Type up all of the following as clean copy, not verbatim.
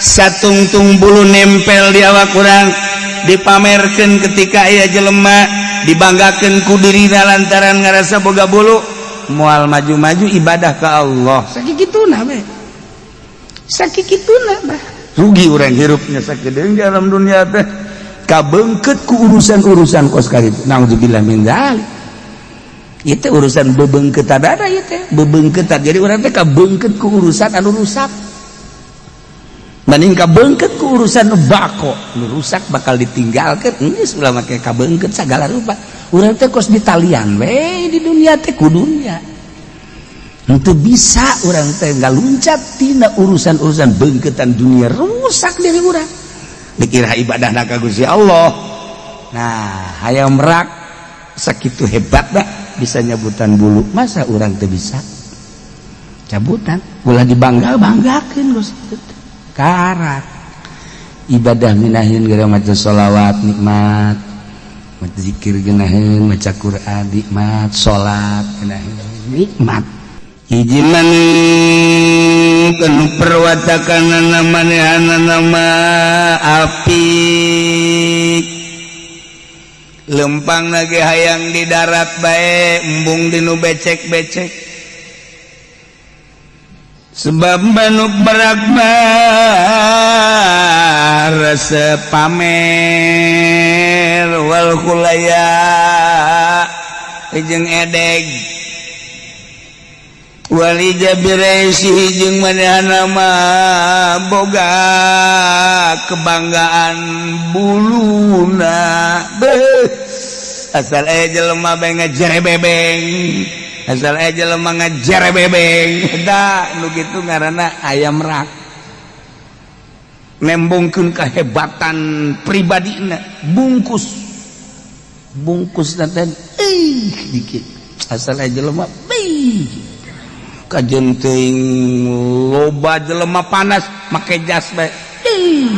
Satungtung bulu nempel di awak urang, dipamerkan ketika aya jelema, dibanggakan ku dirina lantaran ngerasa boga bulu, moal maju-maju ibadah ke Allah. Sakituna we, sakituna bah rugi urang hirupnya. Sakedeung di alam dunia teh kabeungkeut ku urusan-urusan kos kitu. Naudzubillah min dzalik. Itu urusan bebeungkeutan ada, ieu teh bebeungkeutan. Jadi urang teh kabeungkeut ku urusan anu rusak banding kabeungkeut ku urusan nu bako. Nu rusak bakal ditinggalkeun, geus ulah make kabeungkeut sagala rupa. Urang teh kos ditalian we di dunia teh ku dunia. Henteu bisa urang teh ngaluncat tina urusan-urusan beungkeutan dunia. Rusak diri urang, dikira ibadah ka Gusti Allah. Nah, hayam merak sakitu hebat dah bisa nyabutan bulu, masa urang teu bisa cabutan? Ulah dibangga banggakeun Gusti. Karak ibadah minahin gara maca sholawat nikmat, maca zikir geunaheun, maca Quran nikmat, salat geunaheun nikmat. Hiji manuk anu perwatakanana manehanana mah apik, lempang lagi hayang di darat bae, embung dinu becek-becek, sebab manuk merak mah resep pamer wal khuyala jeung edeg wal i'jabi ra'sihi jeung manehna mah boga kebanggaan buluna. Beuh, asal aya jelema bae ngejere bebeng, asal aya jelema ngejere bebeng. Da nu kitu ngaranna ayam merak, nembongkeun kehebatan pribadina. Bungkus bungkus teh ih dikit, asal aya jelema beuh kajen teuing loba jelema panas make jas bae. Ih,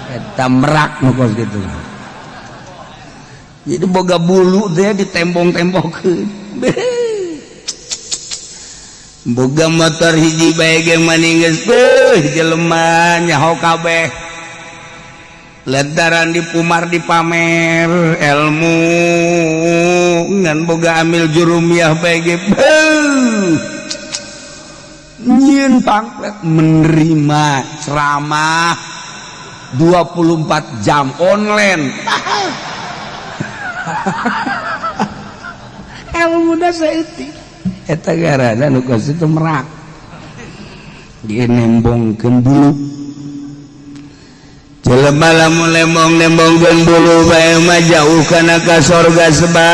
eta merak nu kos kitu. Jadi boga bulu teh ditembong-tembongkeun, boga motor hiji bae ge maning geus beuh jelema nyaho kabeh lantaran dipumar dipamer ilmu. Ngan boga amil jurumiyah bae ge beuh nyieun pamflet menerima ceramah 24 jam online. Ilmu saeutik, eta garana nu kos itu merak, dia nembongkeun bulu. Jelema lamun lembong nembongkeun bulu bae mah jauh kana ka sorga, sebab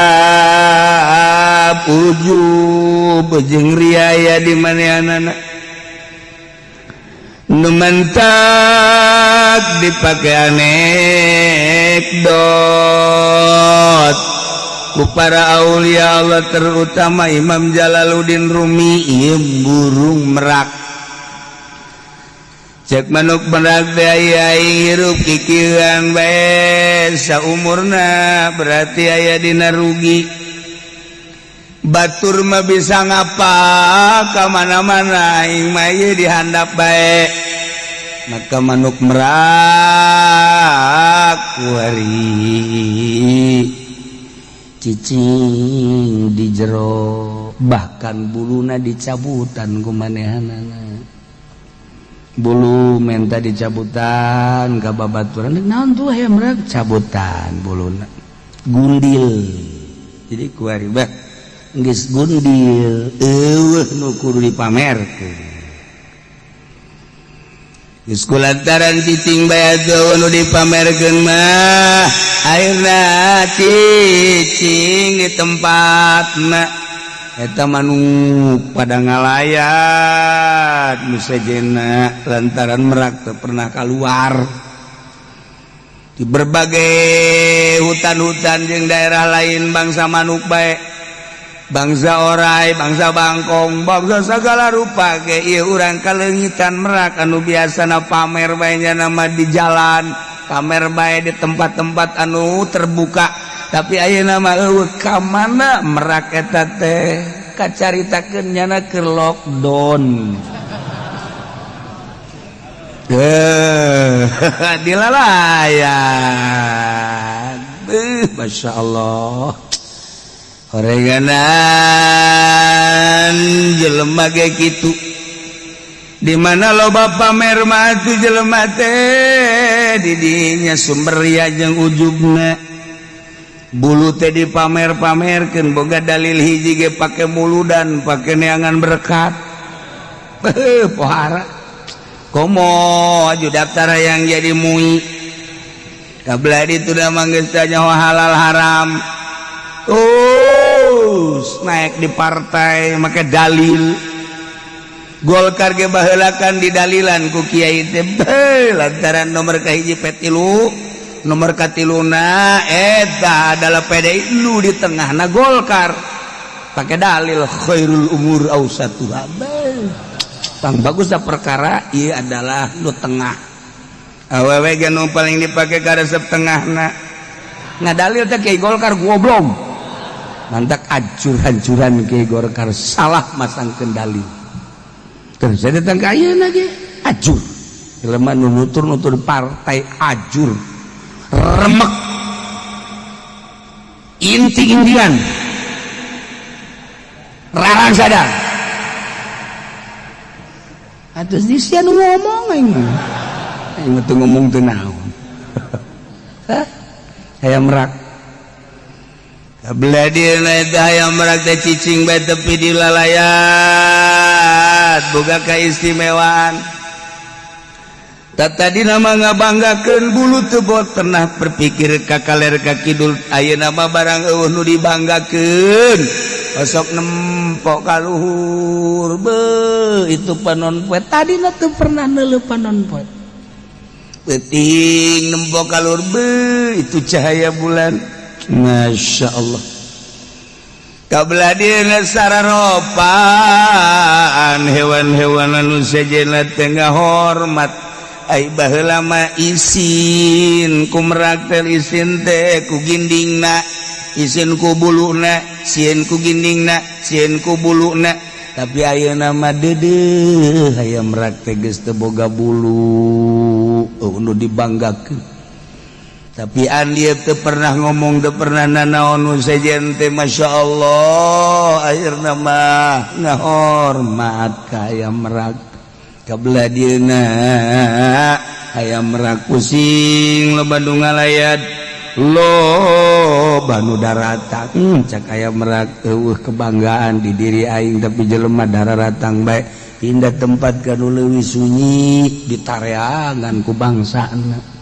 ujub jeung riaya di manehanana. Nu mantak dipake anekdot ku para aulia Allah, terutama Imam Jalaluddin Rumi, ieu burung merak. Cek manuk merak teh, aya hirup kikieuan bae saumurna berarti aya dina rugi. Batur mah bisa ngapa ka mana-mana, aing mah ieu dihandap bae. Maka manuk merak kuari cicing di jero, bahkan buluna dicabutan ku manehanana. Bulu menta dicabutan ka babaturan. Naon tuh hayam merak cabutan buluna, gundil. Jadi kuari bah geus gundil, eueuh nu kudu dipamerkeun. Geus kulantaran cicing bae atuh nu dipamerkeun mah, akhirna cicing di tempatna. Eta manuk pada ngalayat nu sejena lantaran merak teu pernah keluar di berbagai hutan-hutan jeung daerah lain. Bangsa manuk bae, bangsa orai, bangsa bangkong, bangsa segala rupa ge, ieu urang kaleungitan merak anu biasana pamer bae nama di jalan, pamer bae di tempat-tempat anu terbuka. Tapi ayeuna mah eueuh. Ka mana merak eta teh? Kacaritakeun nyana keur lockdown. Dilalayan. Masya Allah, horenganan jelema ge kitu. Di mana loba pamer mah atuh jelema teh, didinya sumber ria jeung ujubna. Bulu teh dipamer-pamerkeun, boga dalil hiji ge pake muludan, pake neangan berkat. Beuh, pohara komo aju daftar yang jadi MUI. Kabla itu udah manggis tanya halal haram. Terus naik di partai make dalil. Golkar ge baheulakan didalilan ku kiai teh, lantaran nomor kahiji P3, nomor katiluna eta adalah PDI, nu di tengahna Golkar, pakai dalil khairul umur ausatuha. Bang, bagus dah perkara ieu adalah nu tengah. Awewe ge nu paling dipake karesep tengahna. Ngadalil teh kiai Golkar goblok. Mantak acur-hancuran kiai Golkar salah masang kendali. Terus saya datang ke ayeuna ge ajur. Jelema nu nutur-nutur partai ajur. Remek. Inti Indian. Rarang sadar. Atus di sia nu ngomong aing mah. Aing mah teu ngomong teu naon. Hah? Hayam merak. Kabelah dieuna eta hayam merak teh cicing bae tepi di lalayat, boga keistimewaan. Tadi nama ngabanggakeun bulu teu bot pernah berpikir ka kaler ka kidul. Ayeuna mah barang eueuh nu dibanggakeun, osok nempok ka luhur. Be, itu panon poe, tadina teu pernah neuleuh panon poe. Peuting nempok ka luhur, be, itu cahaya bulan. Masya Allah. Kabelah dieuna sararopaan hewan-hewan anu sejenna teh ngahormat. Ai baheula mah isin ku merak teh, isin teh ku gindingna, isin ku buluna, sieun ku gindingna, sieun ku buluna. Tapi ayeuna mah deudeuh hayam merak teh geus teu boga bulu, oh, nu dibanggakeun. Tapi andi teu pernah ngomong, teu pernah nanaon nu sejen teh. Masya Allah, akhirna mah ngahormat ka hayam merak. Kabelah dieuna hayam merak pusing, loba nu ngalayat, loba nu daratang. Cak hayam merak, eueuh kebanggaan di diri aing, tapi jelema dararatang bae. Pindah tempat ka nu leuwih sunyi, ditareangan ku bangsana.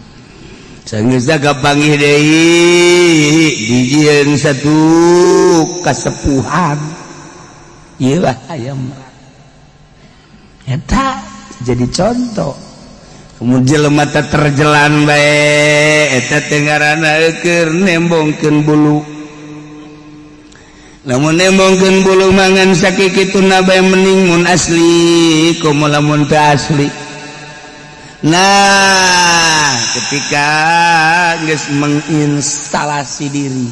Sanggeus kapanggih deui, dijieun satu kasepuhan. Ieu lah hayam merak eta jadi contoh. Kemudian jelema teh terjelan bae, eta teh ngaranna keur nembongkeun bulu. Lamun nembongkeun bulu mangan sakikituna bae mending mun asli, komo lamun teu asli. Nah, ketika geus menginstalasi diri,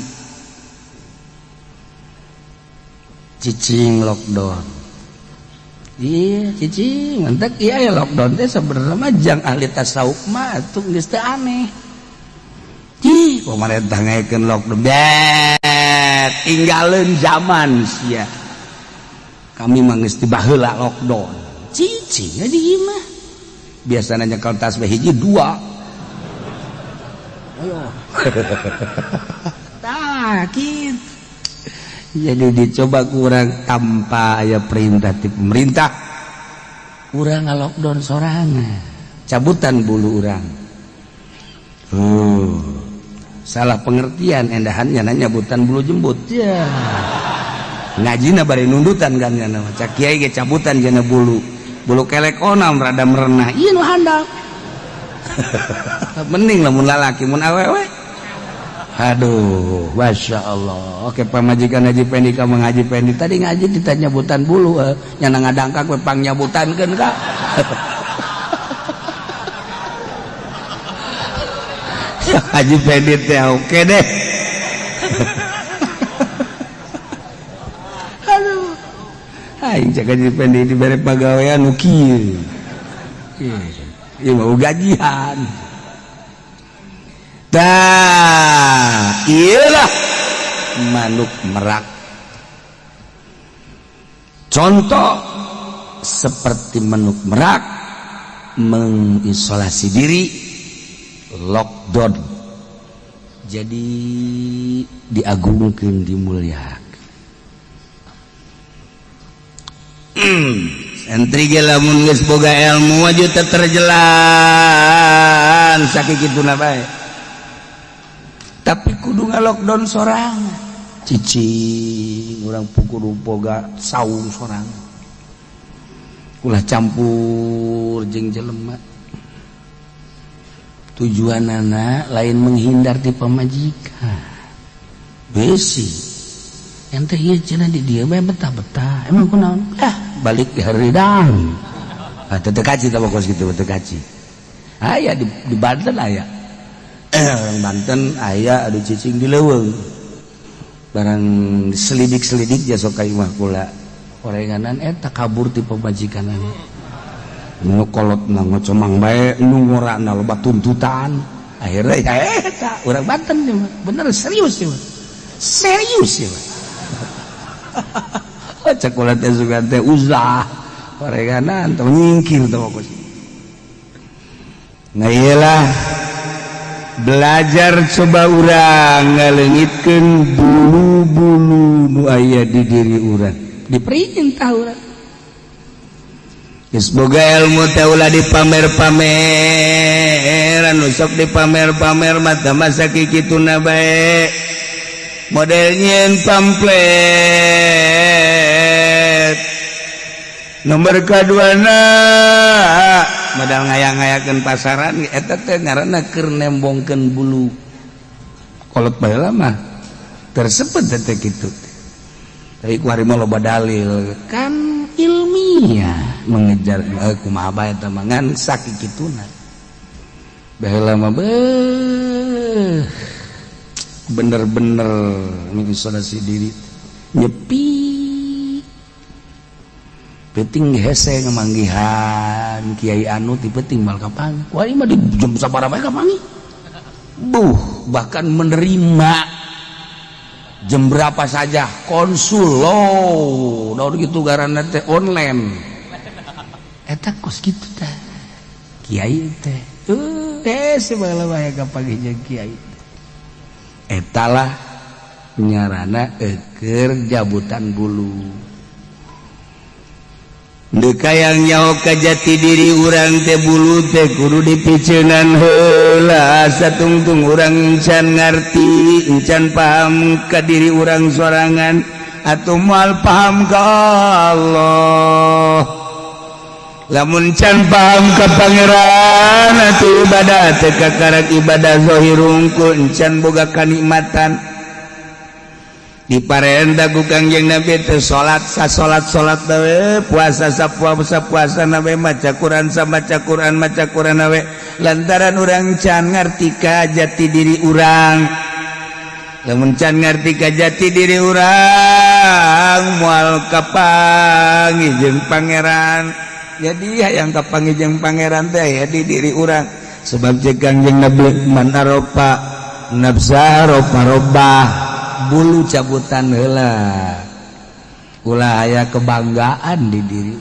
cicing lockdown. Iya, cicing mantak iya ya lockdown teh sebenarnya mah jang ahli tasawuf mah atuh geus teu aneh. Ih, pemerintah ngayakeun lockdown, bet tinggalin zaman sia. Kami mah geus tibaheula lockdown. Cicing di imah. Biasanya nyekel tasbih hiji dua. Ayo. Tah, kitu. Jadi dicoba kurang tanpa aya perintah ti pemerintah. Urang lockdown sorangan. Cabutan bulu urang. Salah pengertian endahannya nanya nyabutan bulu jembut. Ya. Ngajina bari nundutan kan nya nama. Cak kiai ge cabutan jana bulu. Bulu kelek onam rada merenah. Ieu nu handap. Mending lamun lalaki, mun awewe. Aduh, Masya Allah. Oke, pamajikan Haji Pendi ka Mang Haji Pendi tadi ngaji ditanya nyabutan bulu, nyana ngadangkak we pang nyabutankeun ka. Haji Pendi teh oke deh. Aduh. Aing cek Haji Pendi dibere pagawean nu kieu. Ieu mau gajian. Tah, iyalah manuk merak. Contoh seperti manuk merak mengisolasi diri, lockdown. Jadi diagungkan, dimuliakan. Santri ge lamun geus boga ilmu aju teu terjelan sakituna bae. Tapi kudu nga-lockdown sorangan. Cicing urang kudu boga saung sorangan. Ulah campur jeung jelema. Tujuanana lain menghindar ti pamajikan. Besi. Yang teh ieu cenah di dieu bae betah-betah. Emang kunaon? Ah, balik di haridang. Ah, teu kaci tah kos kitu teu kaci. Aya di Banten aya. Orang Banten aya anu cicing di leuweung. Barang selidik-selidik ja sok ka imah kula. Orenganan eta kabur ti pamajikanana. Nu kolotna ngocomang bae, nu ngorana loba tuntutan. Akhirnya ya eta urang Banten ieu mah. Bener serius ieu mah. Serius ieu mah. Cek kula teh sugan teh uzlah. Orenganan teh nyingkir teh kos. Nah iyalah belajar coba urang ngaleungitkeun bulu-bulu nu aya di diri urang. Diperintah urang. Geus boga ilmu teh ulah dipamer-pamer, anu sok dipamer-pamer mah teh masa kikituna bae. Model nyieun pamflet. Nomor kaduana modal ngayang-ngayakeun pasaran eta teh ngaranna keur nembongkeun bulu. Kolot baheula mah tersebut teh kitu. Tapi ku hari mah loba dalil kan ilmiah mengejar kumaha bae eta mah ngan sakikituna. Baheula mah beuh bener-bener mengisolasi diri nyepi. Penting hese ngemanggihan kiai anu ti penting mal kapanggih. Wah ini mah di jam sabaraha bae kapanggih. Buh, bahkan menerima jam berapa saja konsul lo daun gitu garana teh online. Eta kos kitu teh. Kiai teh. Hese baheula bae kapanggih jeung kiai. Etalah nyarana eker jabutan bulu. Deka yang nyaho ka jati diri urang teh bulu teh kudu dipiceunan heula satungtung urang encan ngarti encan paham ka diri urang sorangan atuh moal paham ka Allah. Lamun can paham ka Pangeran atuh ibadah teh kakarak ibadah zahir hungkul encan boga kanikmatan. Diparenta ku Kangjeng Nabi teh salat sa salat salat we puasa sa puasa puasa nabe maca Quran sa maca Quran maca Quran we lantaran urang can ngarti ka jati diri urang. Lamun can ngarti ka jati diri urang moal kapanggih jeung Pangeran. Jadi hayang kapanggih jeung Pangeran teh aya di diri urang. Sebab cek Kangjeng Nabi man arofa nafsa arofa robbah. Bulu cabutan heula ulah aya kebanggaan di diri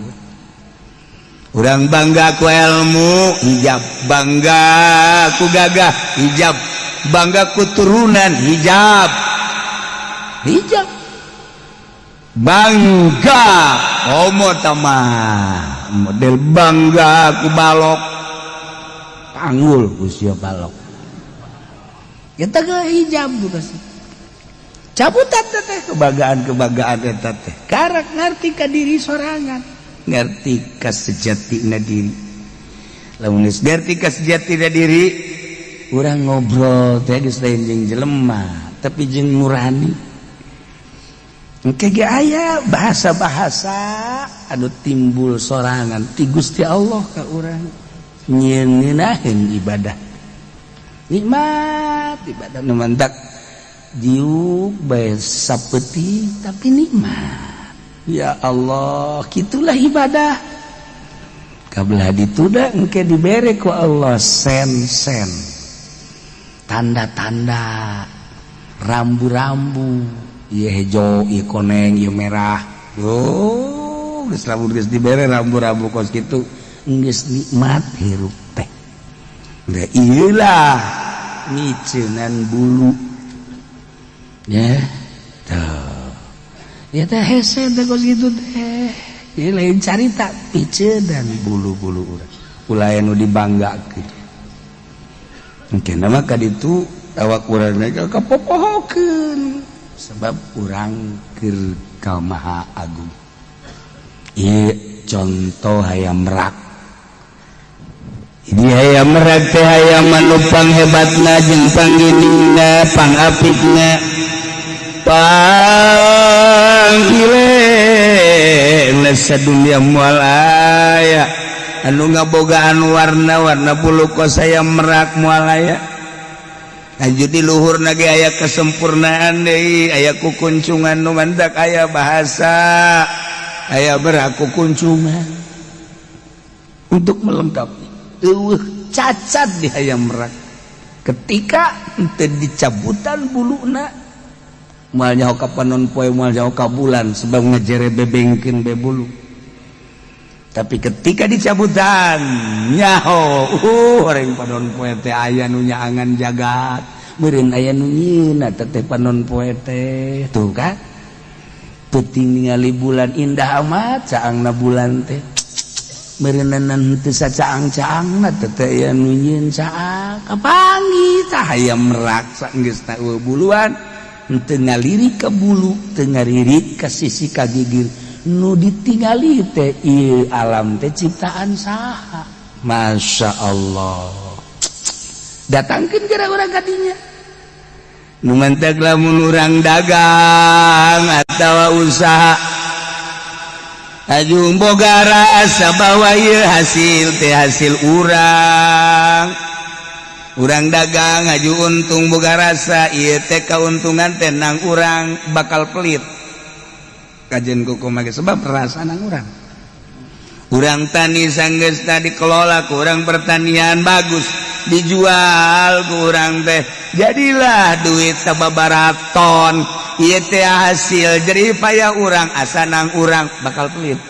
urang. Bangga ku ilmu hijab, bangga ku gagah hijab, bangga ku turunan hijab, hijab bangga homo tamah model bangga ku balok panggul usia balok kita ke hijab bukan sih cabutan teh kebanggaan-kebanggaan eta teh karak ngarti ka diri sorangan, ngerti ka sejatina diri. Lamun geus ngerti ka sejatina diri urang ngobrol teh geus lain jeung jelema tapi jeung nurani. Engke ge aya bahasa-bahasa anu timbul sorangan ti Gusti Allah ka urang nyieun ngeunaheun ibadah nikmat ibadah nu mantak diuk bae sapeuting tapi nikmat. Ya Allah, gitulah ibadah. Kabelah dituda engke dibere ku Allah sen-sen, tanda-tanda, rambu-rambu, ieu hejo, ieu koneng, ieu merah. Oh, geus lamun geus dibere rambu-rambu kos kitu, geus nikmat hirup teh. Da ieulah miceunan bulu ya tuh ya teh, hese teh kos kitu teh. Ieu lain carita piceunan bulu-bulu urang, ulah anu dibanggakeun. Mungkin mah kaditu awak urang kapopohokeun sebab urang keur ka Maha Agung. Ieu contoh hayam merak. Di hayam merak teh hayam anu panghebatna jeung pangginingna, pangapikna, panggile sadunia. Moal aya anu ngabogaan warna-warna bulu kos hayam merak, moal aya. Lanjut di luhur ge aya kesempurnaan deui, aya kukuncungan nu mantak aya bahasa aya merak kukuncungan untuk melengkapi. Eueuh cacat di hayam merak. Ketika henteu dicabutan buluna, moal nyaho ka panon poe, moal nyaho ka bulan, sebab ngejere bebengkeun be bulu. Tapi ketika dicabutan, nyaho orang panon poe teh aya nu nyaangan jagat, meureun aya nu nyieuna teh panon poe teh. Tuh kan, peuting ningali bulan indah amat caangna bulan teh, meureunan teu sacaang-caangna teh teh aya nu nyieun caang. Kapanggih tah hayam merak geus buluan, henteu ngalirik ka bulu, teu ngalirik ka sisi ka gigir. Nu ditingali teh ieu alam teh ciptaan saha? Masya Allah. Datangkeun gara urang kadinya. Nu mantak lamun urang dagang atawa usaha, aju boga rasa bahwa ieu hasil teh hasil urang. Urang dagang aju untung, boga rasa ieu teh kauntungan teh nang urang, bakal pelit kajen kuku make sebab rasa nang urang. Urang tani, sanggeus dikelola ku urang pertanian bagus, dijual ku urang teh jadilah duit sababaraton. Ieu teh hasil jerih payah urang, asa nang urang, bakal pelit.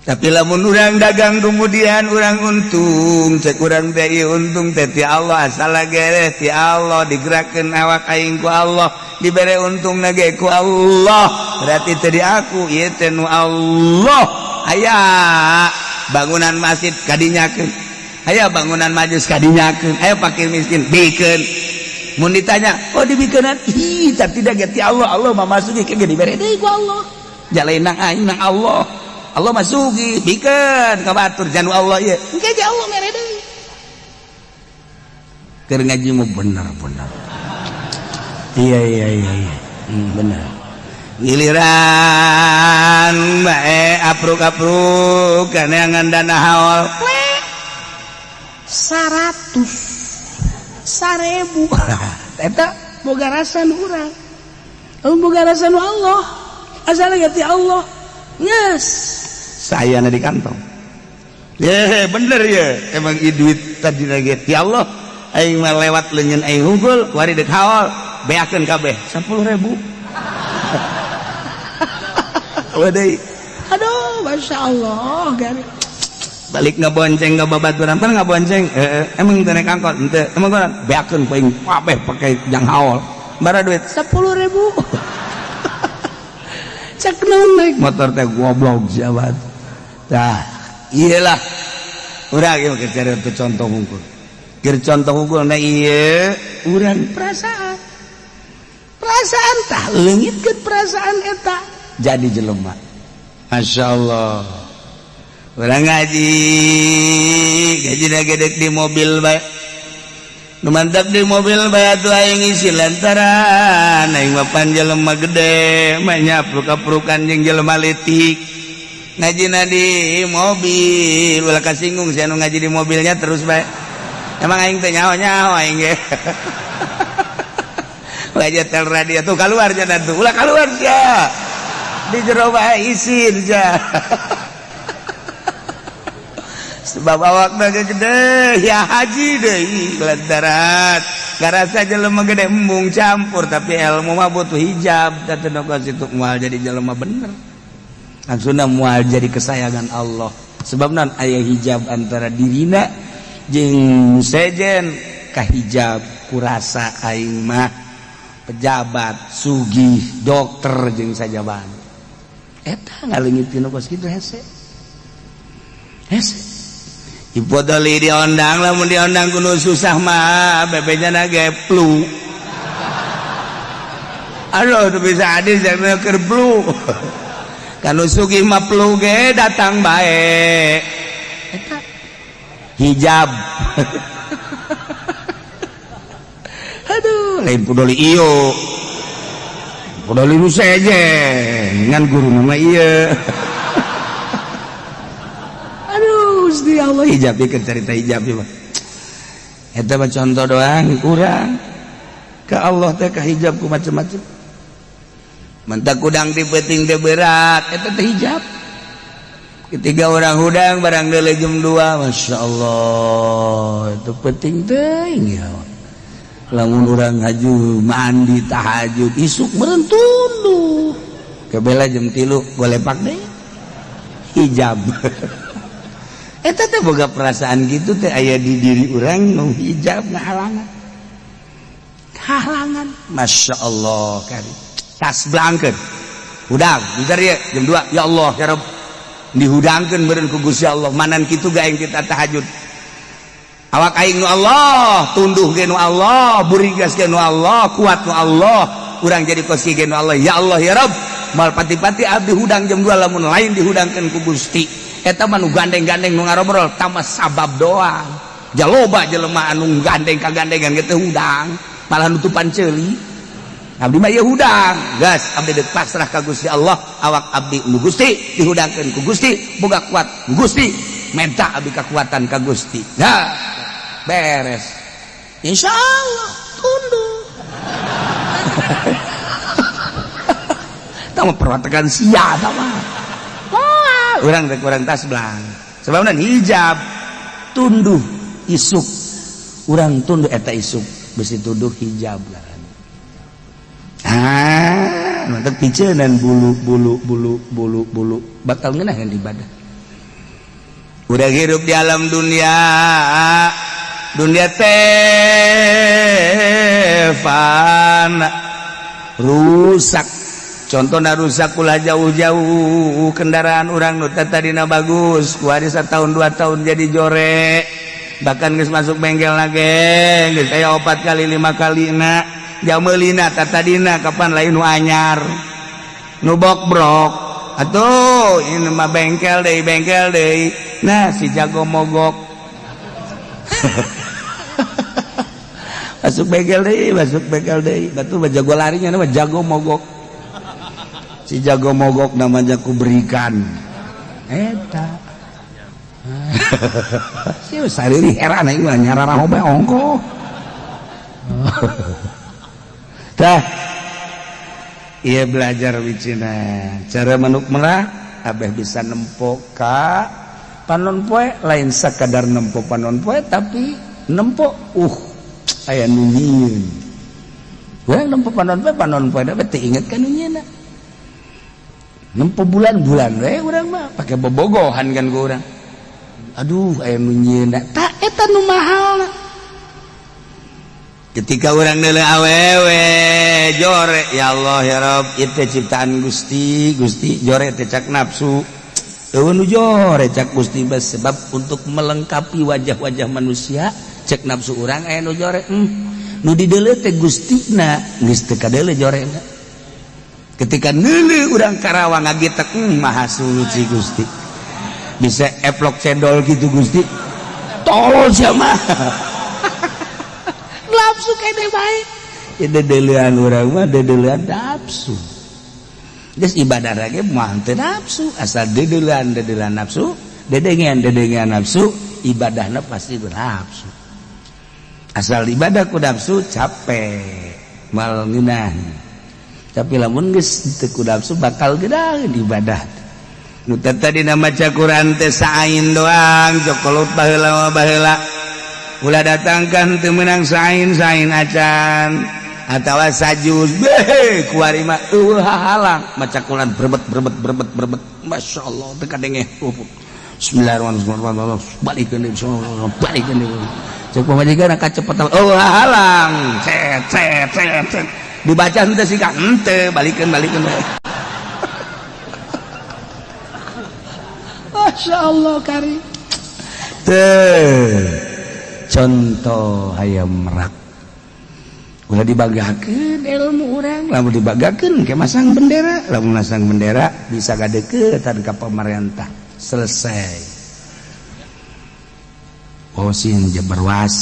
Tapi lamun urang dagang, kemudian urang untung, cek urang teh ieu untung teh ti Allah, asal gere ti Allah, digerakkeun awak aing ku Allah, dibere untung ge ku Allah, berarti teh di aku, ieu teh nu Allah. Aya bangunan masjid kadinyakeun, aya bangunan majlis kadinyakeun, aya fakir miskin bikeun. Mun ditanya, "Oh, dibikeunan?" Ih, tapi tidak ti Allah. Allah mah masuki ke dibere deui ku Allah, jalain nang aing nang Allah. Allah masuki bikeun ka batur janu Allah ieu, engke ge Allah mere deui. Keur ngaji mu bener-bener. Iya, bener. Giliran bae apruk-apruk kaneangan dana haul 100 1000, eta boga rasa nu urang, boga rasa nu Allah, asal ti Allah, yes, saya di kantong ya bener ya. Emang duit tadi lagi ti Allah, aing mah lewat leungeun aing hungkul kuari dek haul, beakeun kabeh 10.000. Waduh, aduh, masya Allah, gari balik ngebonceng ke babaturan pan ngabonceng, emang teu naik angkot henteu, emang kurang beakeun paing kabeh pake jang haul bara duit 10.000. Cek naon naik motor teh, goblok siapa tah. Iyalah, urang ieu keur cari contoh hungkul, keur contoh hungkul. Nah, ieu urang perasaan, perasaan tah leungitkeun perasaan eta jadi jelema. Masya Allah. Urang ngaji gaji gedek di mobil bae. Nu mantap di mobil bae atuh aing isi lantaran aing mah pan jelema gede mah nyapruk-aprukan jeung jelema leutik. Ngajina di mobil, ulah kasinggung sia nu ngaji di mobilnya terus bae. Emang aing teh nyaho-nyaho aing ge. Ulah tel radio tuh keluar cenah tuh, ulah keluar sia. Di jero bae isin sia. Sebab awakna ge gede ya haji deui lantaran ngarasa jelema gede embung campur, tapi ilmu mah butuh hijab. Da teu situ moal jadi jelema bener, langsungna moal jadi kesayangan Allah. Sebab non aya hijab antara dirina jeung sejen, kahijab kurasa aing mah pejabat, sugih, dokter jeung sajaban. Eta ngaleungit tinu kos kitu hese hese. Ipodoli diondang, lamun diondang kudu susah mah bebejana ge flu. Aduh, tuh bisa adil jangan keur flu. Kanu sugih mah flu ge datang bae. Eta hijab. Aduh, lain pudoli iyo. Pudoli nu sejen, ngan guru mah ieu. Aduh, Gusti Allah, hijab ieu cerita hijab ieu mah. Eta mah contoh doang kurang. Ka Allah teh ka hijab ku macem-macem. Mentak kudang di peuting teh berat, eta teh hijab. Ketiga orang hudang barang deuleu jam 2, Masya Allah, itu penting teuing ya. Lamun urang haju mandi tahajud isuk meureun tunduh. Kebela jam 3 golepak deh. Hijab. Eta teh boga perasaan gitu teh aya di diri urang nu hijab ngahalangan. Halangan. Masya Allah kari. Tas blangkeun. Hudang, bisa ya jam 2. Ya Allah, ya Rabb. Dihudangkeun meureun ku Gusti Allah. Manan kitu ga aing kita tahajud. Awak aing nu Allah, tunduh ge nu Allah, burigas ge nu Allah, kuat nu Allah, urang jadi kos ge nu Allah. Ya Allah ya Rabb. Mal pati-pati abdi hudang jam 2 lamun lain dihudangkeun ku Gusti. Eta mah nu gandeng-gandeng nu ngarobrol tambah sabab doang. Jaloba jelema anu gandeng kagandengan ge teu hudang, malah nutupan ceuli. Abdi mah ieu hudang, gas abdi deuk pasrah ka Gusti Allah, awak abdi nu Gusti dihudangkeun ku Gusti, boga kuat ku Gusti, menta abdi kekuatan ka Gusti. Nah, beres. Insya Allah tunduk. Tama perwatakan sia tama. Wah, urang teh kurang tas belang. Sebabna hijab tunduh isuk. Urang tunduh eta isuk besi tunduh hijab lah. Ah, mantap picenan bulu bulu bulu bulu bulu bakal ngeunaheun ibadah. Udah hirup di alam dunia, dunia teh fana, rusak. Contohna rusak ulah jauh-jauh, kendaraan urang nu tadina bagus, kuari setahun 2 tahun jadi jorek. Bahkan geus masuk bengkel lagi, geus aya 4 kali 5 kali na. Jamelina tatadina kapan lain nu anyar nu bokbrok atuh ini mah bengkel deui nah si jago mogok masuk bengkel deui batu mah jago larinya mah jago mogok si jago mogok namanya ku berikan eta si sariri heran aing mah nyararaho bae ongkoh. Dah, iya belajar wicina cara manuk merak abeh bisa nempo ka panon poe, lain sakadar nempo panon poe tapi nempo aya nu nyieun. Urang nempo panon poe da teu inget ka nu nyieunna. Nempo bulan-bulan we urang mah pake bobogohan kan ku urang. Aduh aya nu nyieunna, tah eta nu mahalna. Ketika orang nele awewe jore, ya Allah ya Rabb, itu ciptaan Gusti, Gusti jore teh cak nafsu. Eueuh nu jore cak Gusti bas, sebab untuk melengkapi wajah-wajah manusia cek nafsu urang aya nu jore. Nu dideuleu teh Gustina geus teu kadeuleu jorena. Ketika neuleuh urang Karawang ngagitek, maha suci Gusti. Bisa eplok cendol gitu Gusti. Tolol sia mah. Nafsu kene bae. Ya dedeulean urang mah dedeulean nafsu. Geus ibadah lagi mah teu nafsu, asal dedeulean dedeulean nafsu, dedengean dedengean nafsu, ibadahna pasti nafsu. Asal ibadah ku nafsu capek, mal ngeunah. Tapi lamun geus teu ku nafsu bakal geunaheun ibadah. Nu tadi maca Quran teh saain doang jokolot baheula baheula ulah datangkan teu meunang sain sain acan atawa sajuz beh kuari mah eueuh hahalang maca Quran berbet berbet berbet berbet Masya Allah teu kadenge. Bismillahirrahmanirrahim, balikeun deui, balikeun deui, cek pamajikan kacepetan eueuh hahalang, cet cet cet cet, dibaca henteu sih ka henteu, balikeun balikeun. Masya Allah kari teh contoh hayam merak ulah dibagakeun ilmu urang, lamun dibagakeun ke masang bendera, lamun masang bendera bisa gadeukeutan ka pemerintah, selesai. Oh sin jabar was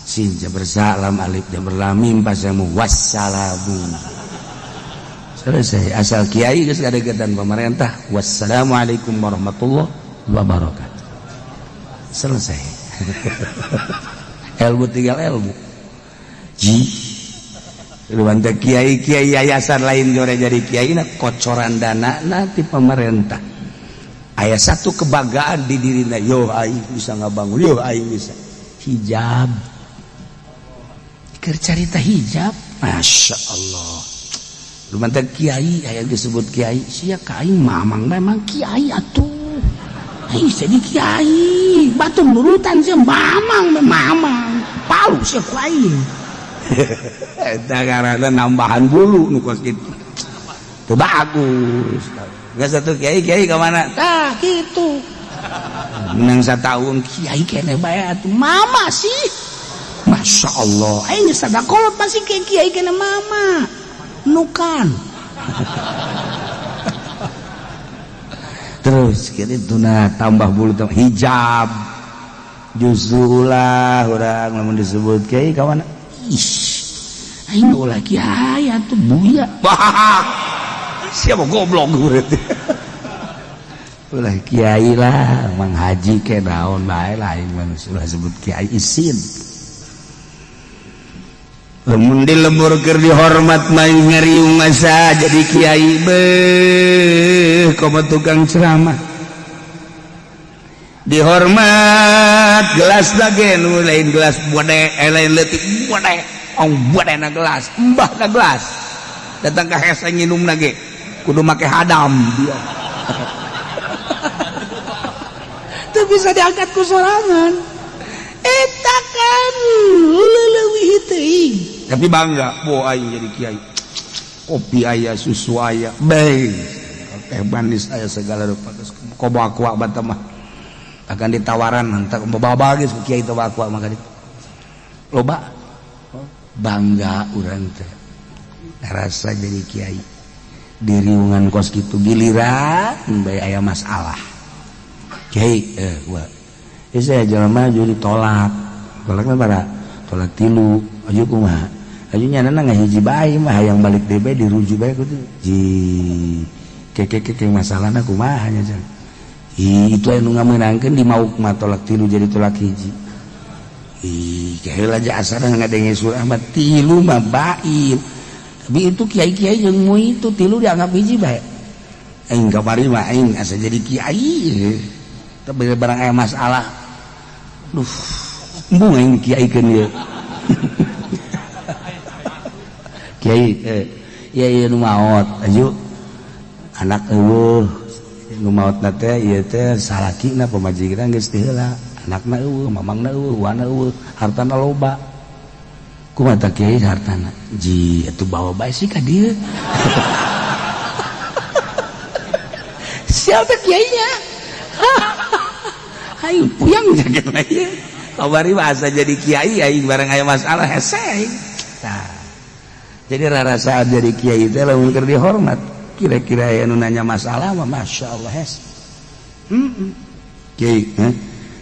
sin jabar salam alif jabar lam mim pasamu wassalamu, selesai. Asal kiai geus gadeukeutan pemerintah, wassalamualaikum warahmatullahi wabarakatuh, selesai. Ilmu tinggal ilmu ji luan teh kiai kiai yayasan lain jore jadi kiai na kocoran dana nanti pemerintah. Aya satu kebanggaan di dirina, yo aing bisa ngabangun, yo aing bisa hijab, keur carita hijab. Masya Allah. Luman teh kiai aya disebut kiai sia ka aing mamang memang kiai atuh. Aing jadi kiai, batur nurutan sia mamang mamang. Palu sia ku aing. Eta ngaranna nambahan bulu nu kos kitu. Teu bagus. Geus atuh kiai kiai ka mana? Tah kitu. Menang satahun kiai keneh bae atuh mama sih. Masya Allah, aing geus sadakolot masih kiai keneh mama. Nukan terus gitu nah tambah bulu tambah hijab justru ulah urang lamun disebut kiai kawan ih aing ulah kiai atuh buya. Wah siapa goblok berarti ulah kiai lah mang haji ke naon bae lah aing mah ulah sebut kiai isin. Lamun di lembur keur dihormat mah ngariung masa jadi kiai beuh komo tukang ceramah dihormat gelas lagi nu lain gelas bode lain leutik bode ong bode na gelas mbah na gelas datang ka hese nginum lagi kudu make hadam dia teu bisa diangkat ku sorangan eta kan leuwih teuing. Tapi bangga, bo aing jadi kiai. Kopi aya, susu aya, bae. Teh manis aya segala rupa. Komo aqua bata mah. Akan ditawaran entak bawa geus ku kiai teh aqua mah ditu. Loba bangga urang teh. Rasa jadi kiai. Diriungan kos kitu giliran bae aya masalah. Kiai gua. Ieu saya jelema maju ditolak. Tolakna bara tolak tilu aju kumaha. Aju nyana ngahiji bae mah hayang balik deui bae dirujuk bae kudu. Ji keke keke masalahna kumaha nya jang. Ih itu anu ngamenangkeun di mauk mah tolak tilu jadi tolak hiji. Ih heula aja asana ngadenge surah mah tilu mah bain. Tapi itu kiai-kiai jeung mu itu tilu dianggap hiji bae. Aing kamari mah aing asa jadi kiai. Tapi barang aya masalah. Duh, embung aing kiaikeun ieu. Kiai ieu ieu nu maot aju anak eueuh nu maotna teh ieu teh salakina pamajikan geus teu heula anakna eueuh mamangna eueuh wana eueuh hartana loba kumaha tah kiai hartana ji atuh bawa bae sih ka dieu. Siapa kiainya? Aing puyang jaket ieu. Kamari bahasa jadi kiai aing bareng aya masalah hese aing. Tah. Jadi rarasaan jadi kiai teh lamun keur dihormat, kira-kira aya nu nanya masalah mah masyaallah hese. Heeh. Kiai, heh.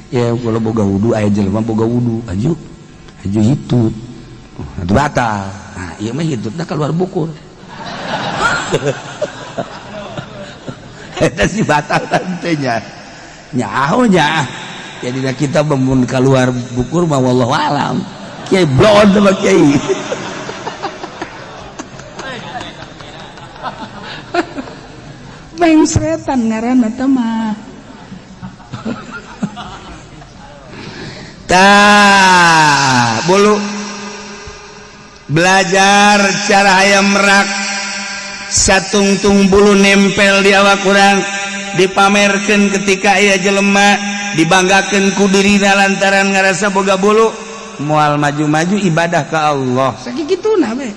Ya kalau boga wudu aya jelema boga wudu, aju aju hitut. Oh, batal. Nah, ieu mah hitutna keluar bukur. Eta sih batal tantenya. Nyaho nya. Jadi kita memun keluar bukur mah wallahu alam. Kiai blon sama kiai. Mengsretan ngaranna teh mah. Tah, bulu belajar cara hayam merak, satungtung bulu nempel di awak urang, dipamerkan ketika aya jelema, dibanggakan ku dirina lantaran ngarasa boga bulu, moal maju-maju ibadah ke Allah. Sakituna we,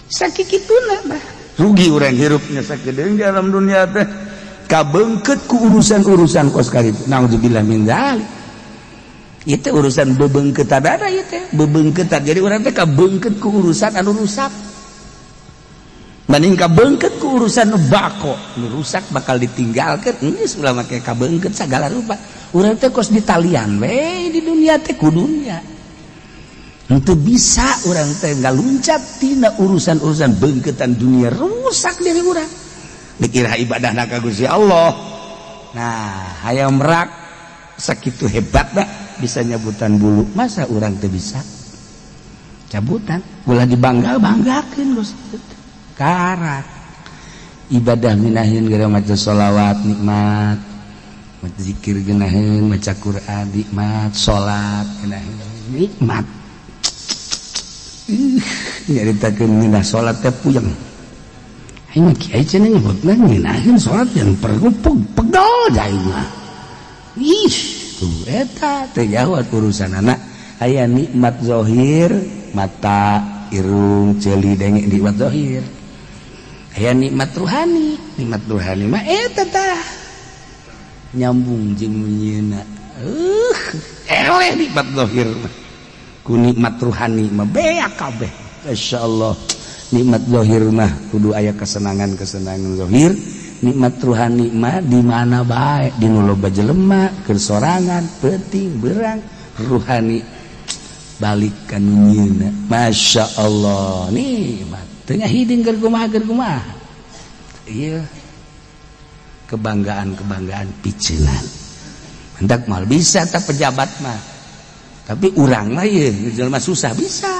sakituna bah, rugi urang hirupnya sakedeung di alam dunia teh, kabeungkeut ku urusan-urusan kos kitu. Naudzubillah min dzalik. Itu urusan bebeungkeutan ada ieu teh, bebeungkeutan. Jadi urang teh kabeungkeut ku urusan anu rusak. Banding kabeungkeut ku urusan nu bako, nu rusak bakal ditinggalkeun, geus ulah make kabeungkeut sagala rupa. Urang teh kos ditalian we di dunia teh ku dunia. Henteu bisa urang teh ngaluncat tina urusan-urusan beungkeutan dunia, rusak diri urang. Dikira ibadahna ka Gusti Allah. Nah, hayam merak sakitu hebatna bisa nyabutan bulu, masa urang teu bisa cabutan? Ulah dibangga-banggakeun, Gusti. Karak ibadah minahin gara maca sholawat nikmat, maca zikir geunaheun, maca Quran nikmat, salat geunaheun nikmat. Nyaritakeun ngeunah salat teh puyeng. Aing mah kiai cenah nyebutna ngeunaheun salat yang perlu pegel aing mah. Ih, tuh eta teh jauh urusan anak. Aya nikmat zahir, mata, irung, ceuli, denge, nikmat zahir. Aya nikmat ruhani, nikmat ruhani mah eta tah nyambung jeung nyieuna. Eleh nikmat zahir mah ku nikmat ruhani mah beak kabeh. Masyaallah, nikmat zahir mah kudu aya kesenangan-kesenangan zahir. Nikmat ruhani mah di mana bae, di nu loba jelema, keur sorangan, peuting berang, ruhani balik ka nu nyieuna. Masya Allah, nikmat tengah hidung keur kumaha, keur kumaha. Iya, kebanggaan-kebanggaan piceunan hendak mal bisa tak pejabat mah, tapi urang mah ieu jelema susah bisa.